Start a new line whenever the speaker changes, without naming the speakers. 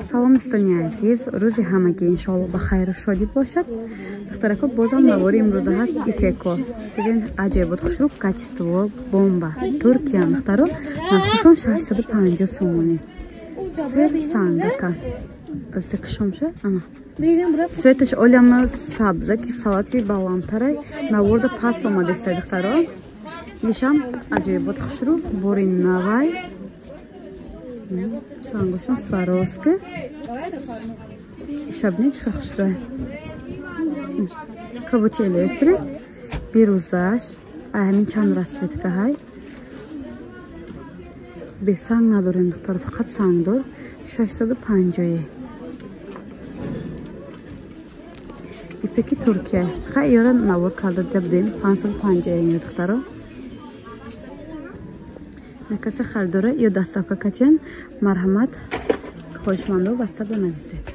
Салом, дӯстони азиз, рӯзи ҳамагӣ иншоалло ба хайру шодӣ бошад. Духтарако, бозам навори имрӯза ҳаст. Ипеко диден, аҷоибот, хушрӯ, качество бомба, Туркия. Духтаро, нархошон 650 сомонӣ. Сер сангака зикшомша, ана светаш оляма сабза, ки салати баландтарай, наворда пас омадеста. Духтаро, ишам аҷоибот, хушрӯ, бори навай, сангошон Сваровски. Ишабне чиха хушрӯ, каботи электрик бирӯзаш, ҳамин чанд расцветка ҳай. Бесанг надорем, духтаро, фақат сангдор. 650-е, ипеки Туркия. Хай, ёра навор карда дида будем, 550-е. Духтаро, касе харидора ё доставка катиян, марҳамат, хоҳишмандо ватсапда нависед.